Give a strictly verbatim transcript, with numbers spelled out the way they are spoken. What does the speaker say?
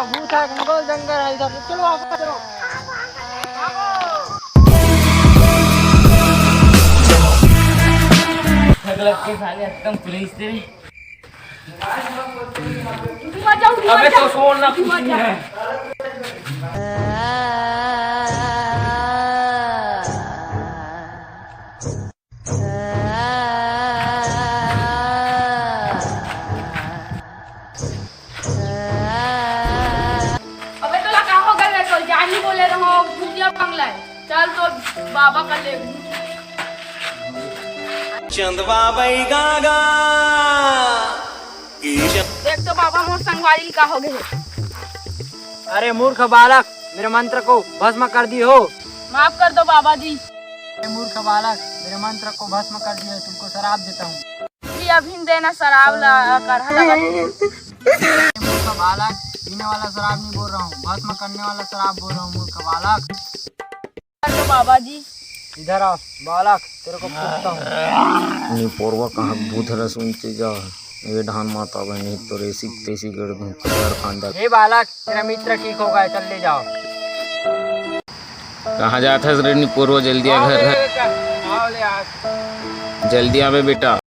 भूत है, जंगल, जंगल है इधर। चलो, वापस चलो। एकदम पुलिस से। अबे तो छोड़ ना, कुछ नहीं है। अबे तोला का हो गए? तो जानी बोले रहो, भूतिया बंगला है। चल तो बाबा का ले। चंदवा बई गागा। देख तो बाबा, मोर संगवारी का हो गए। अरे मूर्ख बालक, मेरे मंत्र को भस्म कर दी हो। माफ कर दो बाबा जी। अरे मूर्ख बालक, मेरे मंत्र को भस्म कर दिया, तुमको शराप देता हूँ। जी अभी देना शराब ला, काढ़ा लगा। अरे मूर्ख बालक, पीने वाला शराब नहीं बोल रहा हूँ, भस्म करने वाला शराब बोल रहा हूँ मूर्ख बालक। कर दो बाबा जी। इधर आओ बालक, तेरे को पूछता हूँ। निपोरवा कहाँ भूत हरस उनते जा, ये ढान माता बहनी तो रेसी तेसी गड़ दूँ, कदर खांदा। हे बालक, तेरा मित्र ठीक हो गया, चल ले जाओ। कहाँ जात हस रे निपोरवा, जल्दी आ घर, घर। जल्दी आवे बेटा।